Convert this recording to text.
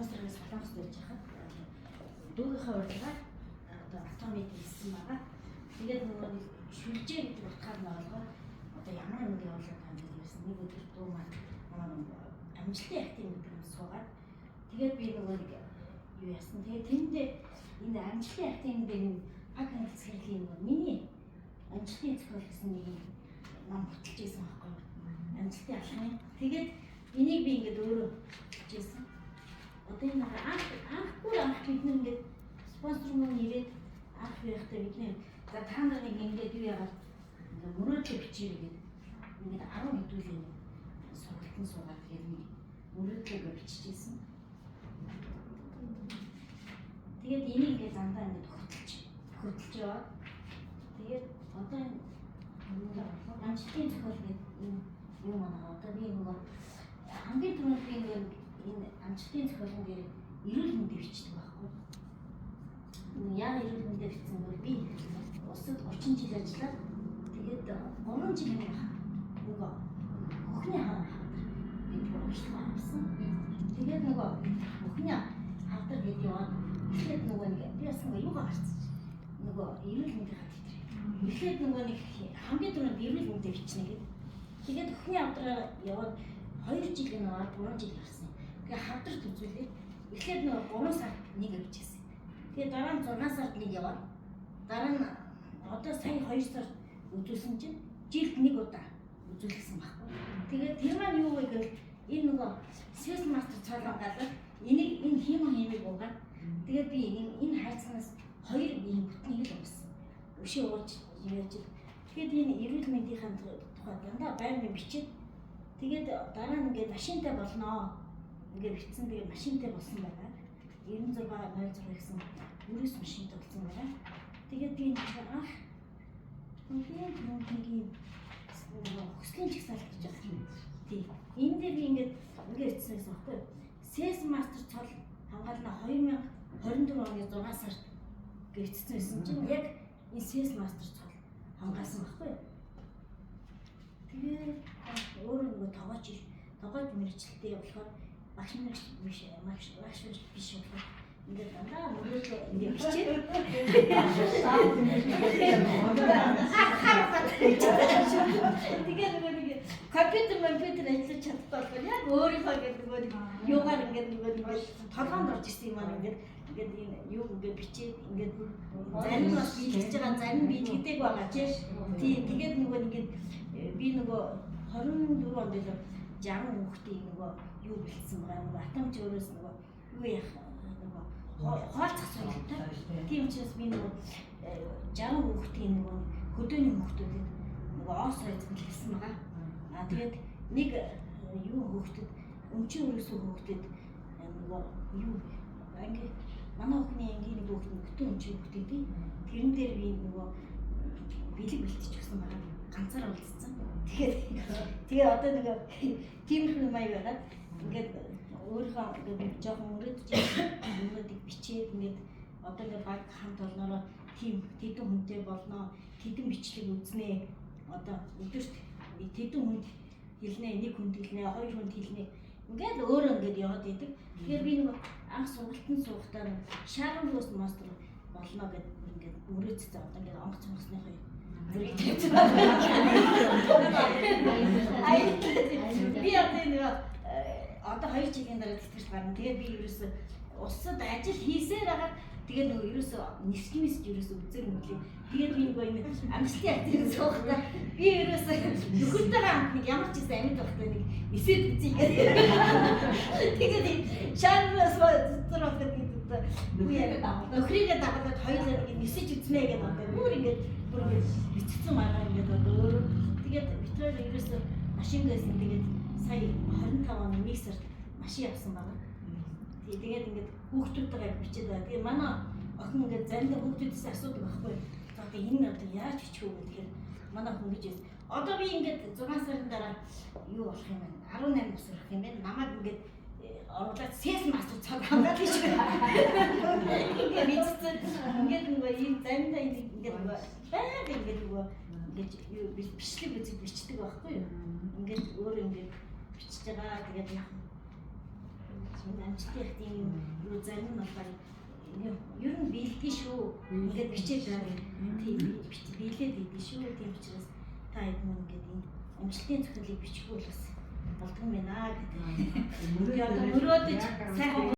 Спонсорыг Солонгост байж хахад дүүгийнхээ урилгаар одоо Атомид ирсэн байгаа. Тэгээд нөгөө нэг шүлжээ гэдэг утгаар нь ойлгоод одоо ямар юм явуулаад байгаа юм бэ гэсэн нэг өдөр дүү маань намайг амжилтын актив гэдэг юм суугаад тэгээд би нөгөө нэг юу яасан. Тэгээд тэндээ энэ амжилтын актив дээр энэ пак цэцэрлэгийн нөгөө миний амжилтын зохиол гэсэн нэг юм ном хөтөлж байсан байхгүй юу? Амжилтын алхам. Тэгээд энийг би ингээд өөрөө хөтөлж байсан. Одоо энэ анх анхгүй анх бид нар ингээд спонсор мөн ирээд анх байхдаа бид нэр за та нарыг ингээд юу яагаад ингээд мөрөөдлөө бичээрэй гэдэг ингээд 10 хэдүүлээ сургалтанд суугаад тэгээд нэг мөрөөдлөө биччихсэн. Тэгээд энийг ингээд замдаа ингээд хөтөлж яваад тэгээд одоо энэ амжилтын зохиол гэдэг энэ юм байна. Одоо би нөгөө хамгийн түрүүнд би ингээд энэ амжилтын зохиолын дээр эрүүл мэндэ бичдэг байхгүй. Яг эрүүл мэндэ бичсэн бол би улсад 30 жил ажиллаад тэгээд 3 жил юм байна. Нөгөө хөхний хавдар гэдэг урагшлаг авсан. Тэгээд нөгөө хөхний хавдар гэдэг яваад эхлээд нөгөө нэг би бас нөгөө юугаа гарцсан чинь нөгөө эрүүл мэндийн хавдар. Эхлээд нөгөө нэг хамгийн түрүүнд эрүүл мэндэ бичнэ гэдэг. Тэгээд хөхний хавдраа яваад 2 жил нөгөө 3 жил гарсан. Тэгээ хавдарт үзүүлээд эхлээд нөгөө 3 сард нэг явж ирсэн. Тэгээ дараа нь 6 сард нэг яваад дараа нь одоо сая 2 сард үзүүлсэн чинь жилд нэг удаа үзүүлсэн байхгүй. Тэгээд тэр маань юу вэ гэвэл энэ нөгөө Sales Master цоолон галаад энийг энэ хиймэн хиймийг угаад тэгээд би энэ хайцнаас хоёр ийм бүтнийг л ууссан. Өшөө ууж яаж. Тэгээд энэ эрүүл мэндийн тухай дандаа байнгын бичээд тэгээд дараа нь ингээд машинтай болноо. Ингээд бичсэн тэгээд машинтай болсон байгаа. 96 06 гэсэн ерөөс машинтай болсон байгаа. Тэгээд би энэ анх хамгийн түрүүнд нэг юм хүслийн жагсаалт гэж байна. Тий. Энэ дээр би ингээд бичсэн гэсэн аахгүй юу? Sales Master цол хамгаална 2024 оны 6 сард гэвчсэн байсан чинь яг энэ Sales Master цол хамгаалсан байхгүй юу? Тэгээд өөрөө нөгөө тогооч мэрэгчлээ болохоор багш нар биш багш биш болохоор ингээд дандаа мөрөөдлөө ингээд бичээд тэгээд нөгөө нэг компьютер ажиллаж чадахгүй болохоор яг өөрийнхөө ингээд нөгөө нэг юугаар ингээд нөгөө нэг толгоонд орж ирсэн юм аа ингээд ингээд энэ юу ингээд бичээд ингээд зарим нь бас биелэж байгаа зарим нь биелэгдээг байгаа тий. Тэгээд нөгөө ингээд би нөгөө 24 онд л 60 хүүхдийн нөгөө юу бэлдсэн байгаа нөгөө атомч өөрөөс нөгөө юу яах нөгөө хоолцох соёлтой. Тийм учраас би нөгөө 60 хүүхдийн нөгөө хөдөөний хүүхдүүдэд нөгөө оос эзэмлэсэн байгаа. Аа тэгээд нэг юу хүүхдэд өмчийн өрөөсөө хүүхдэд нөгөө юу анги манай охины ангийн нэг хүүхд нь бүтэн өмчийн хүүхд тий. Тэрэн дээр би нөгөө бэлэг бэлтэж өгсөн байгаа. Ганцаар уулзсан. Тэгэхээр тэгээ одоо нөгөө тиймэрхүү юм аяг байгаад ингээд өөрийнхөө ингээд жоохон мөрөөдөж юмнуудыг бичээд ингээд одоо ингээд баг хамт олноороо тийм тэдэн хүнтэй болноо, тэдэн бичлэг үзнэ. Одоо өдөрт тэдэн хүнд хэлнэ, нэг хүнд хэлнэ, хоёр хүнд хэлнэ. Ингээд өөрөө ингээд яваад идэг. Тэгэхээр би нөгөө анх сургалтанд суухдаа шаарн хөөс мастер болно гэд ингээд мөрөөдсөн. Одоо ингээд онгоц онгоцныхоо зэрэг тавьсан байна. Би одоо нөгөө одоо 2 жилийн дараа тэтгэж гарна. Тэгээд би ерөөсөө улсад ажил хийсээр хагаад тэгээд нөгөө ерөөсөө нисгимс ерөөсөө үзэр мөлий. Тэгээд би нөгөө энэ амжилтын актив суухдаа би ерөөсөө нөхөртэйгээ хамт нэг ямар ч гэсэн амьд байхдаа нэг эсээд үзье гэдэг. Тэгээд шаарнаас зур байхад гэдэг одоо үгүй яриад нөхрийгээ дагуулад хоёулаа нэг нисэж үзнэ гэдэг одоо бүр ингээд битгцэн байгаа ингээд одоо өөрөө тэгээд бид хоёр ерөөсөө машин гэсэн тэгээд сая 25 оны 1 сард машин авсан байгаа. Тэгээд ингээд хүүхдүүдтэйгээ бичээд байгаа. Тэгээд манай охин ингээд заримдаа хүүхдүүдээс асуудаг байхгүй. За одоо энэ одоо яаж бичих вэ гэхээр манай охин гэж байсан. Одоо би ингээд 6 сарын дараа юу болох юм бэ? 18 нас хүрэх юм байна. Намайг ингээд оруулаад Sales Master цаг хамгаалж гэж байна. Ингээд бичсэн. Ингээд нөгөө ийм заримдаа ингээд нөгөө байнга ингээд нөгөө ингээд юу бичлэг үзэг бичдэг байхгүй юу? Ингээд өөр ингээд бичиж байгаа. Тэгээд яг Амжилтын их тийм юу зарим нь болохоор ер нь биелдэг шүү. Ингээд бичээд байгаа. Тийм, биелээд идэв шүү. Тийм учраас та хэд мөн ингээд энэ амжилтын зохиолыг бичихгүй бол бас болдгоо юм байна гэдэг. Тэгээ одоо мөрөөдөж сайхан